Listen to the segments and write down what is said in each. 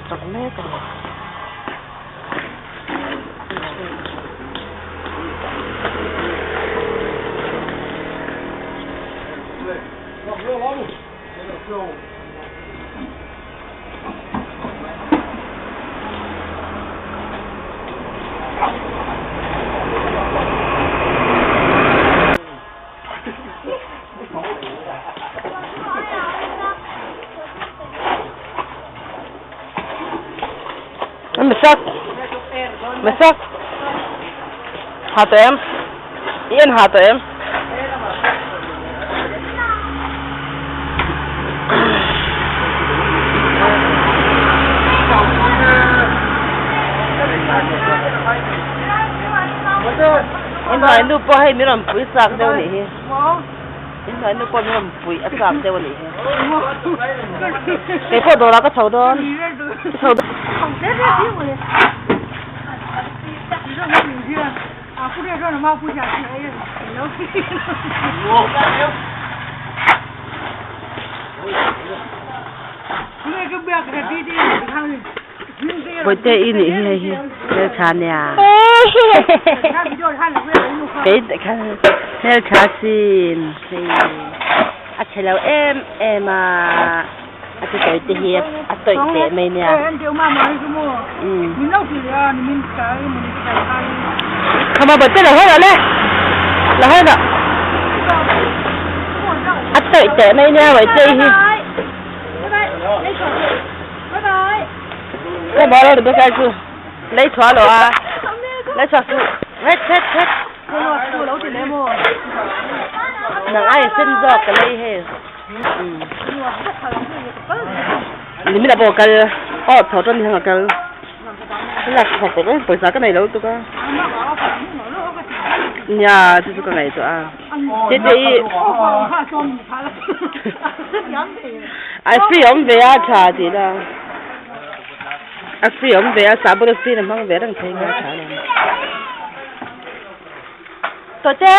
chak mek a ni. Masak masak ha tawh em i en ha tawh em. Inhnuai nu pawh hei min rawn pui chak deuh anih hi inhnuai nu pawh min rawn pui a chak deuh anih hi keipawh dawrah ka chho dawn ka chho dawn. Bawihte i nih hi hei hi hmeltha nia kei te kha hmeltha sin hei a chhe lo em em a a ti tawih te hi a tawih teh mai nia umm khama bawihte lo hawi rawh le lo hawi rawh a tawih teh mai nia bawihte i hi. Cái bó đâu được cái chú lấy xóa rồi à lấy xóa chú hết hết hết nang ai xin do cái lấy he ni mi là bộ cái ô thọ cho ni hàng cái là học cái pawisa ka nei lo tuk a nia chu chu ka ngaihtuah a tete i a free awm ve a tha tih la a free awm ve a sahbawn a free na hmang ve reng thei nia tha lo tawh che.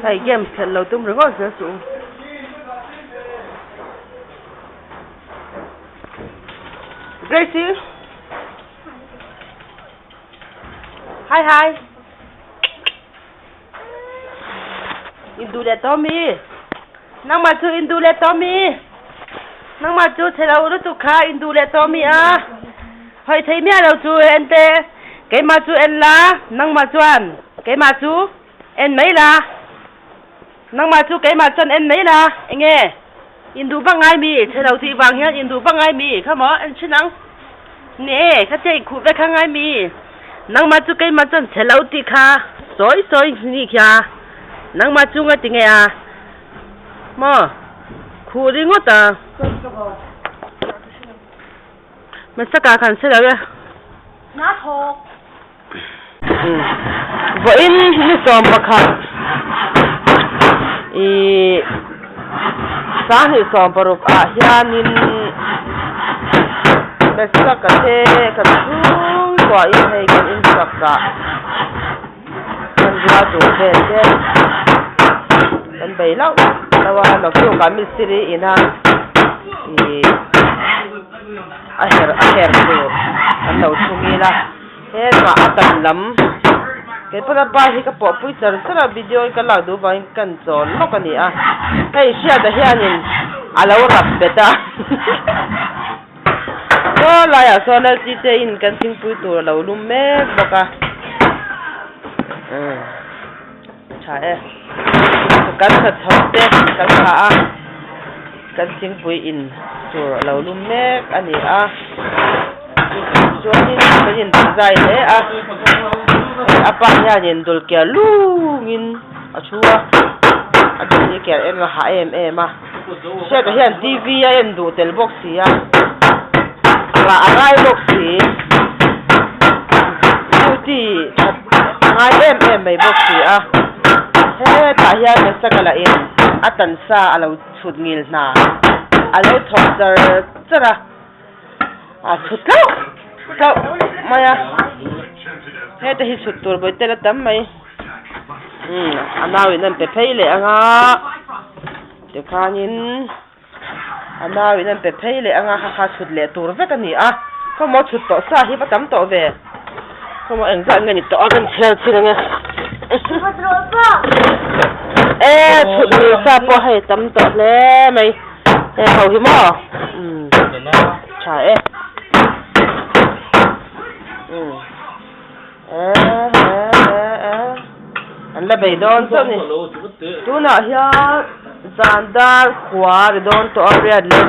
Hei games khelh lo tum ringawt zel suh u. Gracie Hi hi Indu leh Tommy Nangmah chu Indu leh Tommy Nangmah chu chhelo lutuk kha Indu leh Tommy a Hawi thei miah lo chu en te Keimah chu en la Nangmah chuan Keimah chu en mai la. Nangmah chu keimah chuan en mai la, enge induh vak ngai mi? Chhe lo tih vang hian induh vak ngai mi? Kha maw en thin ang. Ni e, kha tia inkhuh vek kha ngai mi? Nangmah chu keimah chuan chhe lo tih kha sawi sawi ni khia. Nangmah chu nga ti nge a? Maw? Khuh ringawt a. Hmasakah khan hre lo e. Vawiin ni 11 ih 2016 ah hianin Mesaka te kan chhungkuahin hei kan insak ah hmanrua tur vel te kan bei lauh lauh a naktukah mistiri ina ih a her a her tur an lo thung ila hetah a tan lam kei pawn a pa hi ka pawh pui char char a video in ka lak duh vangin ka en chawl lawk a ni a hei hriata hianin a lo rap bet a saw laiah sawn lcj in kan thingpui tur a lo lum mek bawk a umm tha e kan hnathawk te kan thlah a. Kan thingpui in tur a lo lum mek a ni a, chuanin kan in zai hle a, a pa hianin dawlhkiar lungin a thu a, a dawlh hi kiar em a hah em em a, hriata hian t v a en duh tel bawk si a, rah a ngai bawk si, duty that a ngai em em mai bawk si a, hetah hian Mesaka lah in a tansa a lo. Chhut ngil hna a lo thawk char char a, a chhut tlauh tlauh mai a, heta hi chhut tur vawi tel a tam mai, umm a nau in an pe phei leh ang a, tikhanin a nau in an pe phei leh ang a kha kha chhut leh tur vek a ni a, khawmaw chhut tawh sa hi va tam tawh ve. Khawmaw engzah nge ni tawh a kan chhiar chhin ange e chhut ni sa pawh hei tam tawh hle mai he ho hi maw umm tha e umm e e e e an la bei dawn chauh ni tunah hian zan dar khua ri dawn tawh a riat leh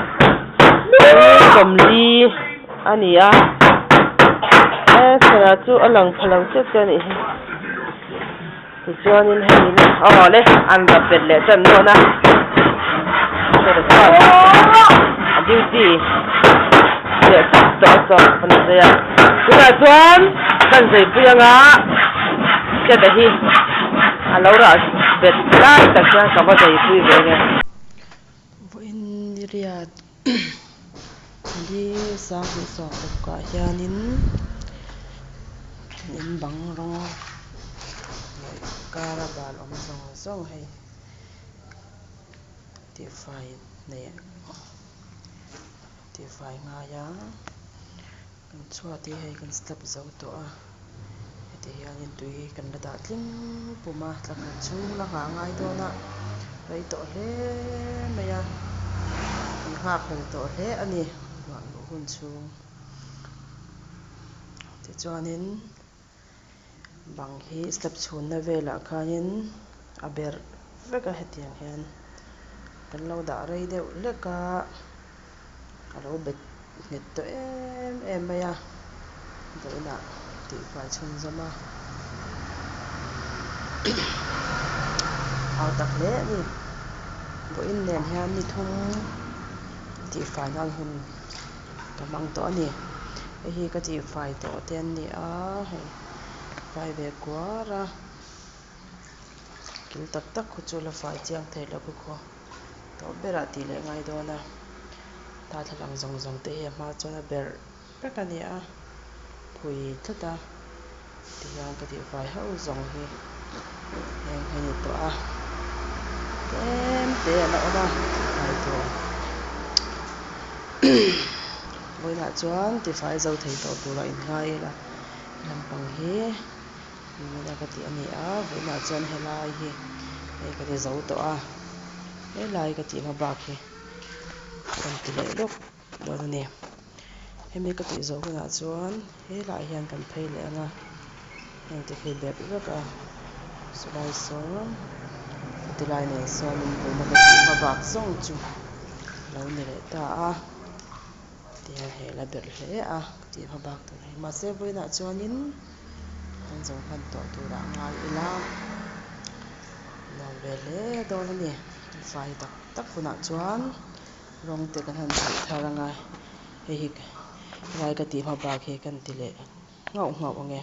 40 a ni a he sana chu a lang pha lo chiah chiah a nih hi tichuanin hei in aw le an rap bet leh tan dawn a a duty leh tawp tawh a saw an zai a tunah chuan kan zaipui anga hriata hi a lo rah bet lai tak hian ka va zaipui ve nge. Vawiin ni riat Li 2016 ah hianin in bang rawng leh kara bal awm zawng zawng hei tihfai nei tihfai ngai a kan chhuat hi hei kan step zo tawh a heti hianin tui kan la dah tling pum a thla khat chhung la nghah ngai dawn a rei tawh hle mai a kan nghak hlel tawh hle a ni ruah luh hun chhung tichuanin bang hi step chhunna velah khanin a berh vek a hetiang hian kan lo dah rei deuh hlek a a lo bet nghet tawh em em mai a vawiinah tihfai chhunzawm a au tak hle a ni vawiin nen hian ni thum tihfai nan hun ka hmang tawh a ni hei hi ka tihfai tawh te an ni a hei fai ve kuar a kil tak tak khu chu la fai chiang thei lo bawk aw. Tawh berah tih leh ngai dawn a, darthlalang zawng zawng te hi a hma chuan a berh vek a ni a, phui tlat a, tihian ka tihfai ho zawng hi heng hi a ni tawh a, tlem te a la awm a tihfai tur vawiinah chuan tifai zo thei tawh turah inngai ila lampang hi nimina ka tih a ni a vawiinah chuan helai hi hei ka ti zo tawh a helai ka tih hma bak hi ka rawn ti leh lawk dawn a ni hemi ka tih zawh hunah chuan helaiah hian kan phei leh ang a heng te khi berh vek a sawlai sawn. Tilai nen sawnin vawiina ka tih hmabak zawng chu a lo ni leh ta a tihian hei a la berh hle a ka tih hmabak tur hi mahse vawiinah chuanin kan zo hman tawh turah ngai ila nuam ve hle dawn a ni fai tak tak hunah chuan rawng te kan han hnawih thar anga hei hi helai ka tih hmabak hi kan ti leh nghauh nghauh ange.